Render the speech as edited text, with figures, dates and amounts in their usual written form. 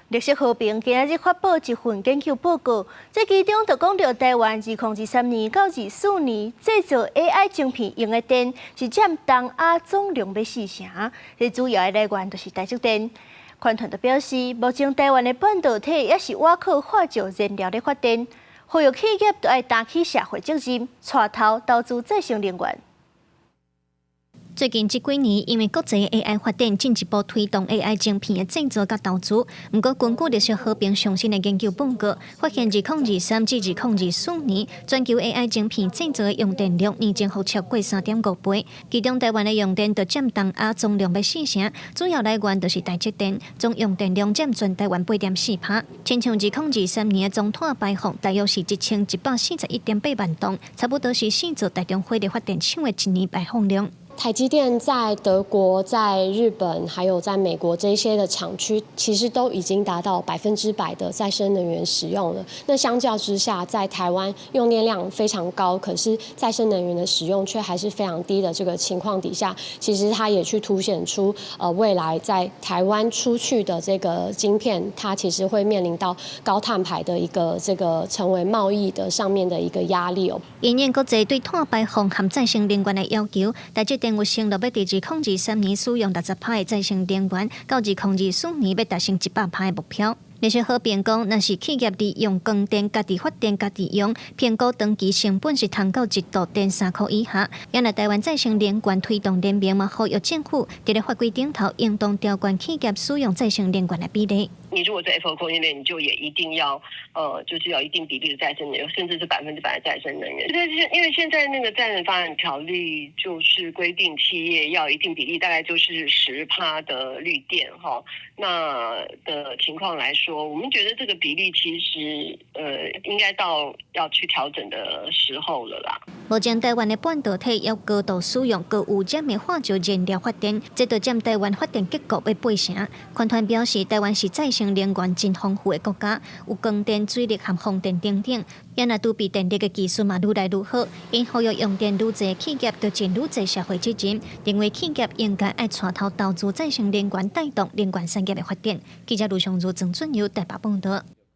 綠色和平今仔日發布一份研究報告，這其中就講著台灣2023年到24年製造 AI 晶片用的電是佔東亞總量欲四成，這主要的來源就是台積電。環團就表示，目前台灣的半導體猶是倚靠化石燃料咧發電，呼籲企業著愛擔起社會責任，帶頭投資再生能源。最近這幾年，因為國際 AI 發展進一步推動 AI 晶片的製造佮投資。毋過，根據綠色和平上新的研究報告，發現2023至2024年，全球 AI 晶片製造的用電量年增幅超過3.5倍。其中，台灣的用電就佔東亞總量欲四成，主要來源就是台積電，總用電量佔全台灣8.4趴。親像2023年的總碳排放大約是1141.8萬噸，差不多是四座台中火力發電廠的一年排放量。台積電在德國、在日本，還有在美國這些的廠區，其實都已經達到100%的再生能源使用了。那相較之下，在台灣用電量非常高，可是再生能源的使用卻還是非常低的這個情況底下，其實它也去凸顯出，未來在台灣出去的這個晶片，它其實會面臨到高碳排的一個這個成為貿易的上面的一個壓力哦。因應國際對碳排放和再生能源的要求，台積電有承諾欲佇2023年使用60趴的再生能源，到2024年欲達成100趴的目標。綠色和平講，若是企業利用光電家己發電、家己用，評估長期成本是通到一度電3箍以下。也若台灣再生能源推動聯盟嘛，呼籲政府佇咧法規頂頭，應當調懸企業使用再生能源的比例。你如果在 F 供應鏈，你就也一定要，就是要一定比例的再生能源，甚至是100%的再生能源。但是因為現在那個再能發展條例就是規定企業要一定比例，大概就是10趴的綠電哈。那的情況來說，我們覺得這個比例其實，應該到要去調整的時候了啦。目前台灣的半導體猶高度使用高污染的化石燃料發電，這就佔台灣發電結構欲八成。環團表示，台灣是再生能源真豐富的國家，有光電、水力和風電等等，也若儲備電力的技術嘛愈來愈好，𪜶呼籲用電愈濟，企業就盡愈濟社會責任，認為企業應該愛帶頭投資再生能源，帶動能源產業的發展。記者盧尚如、曾俊友台北報導。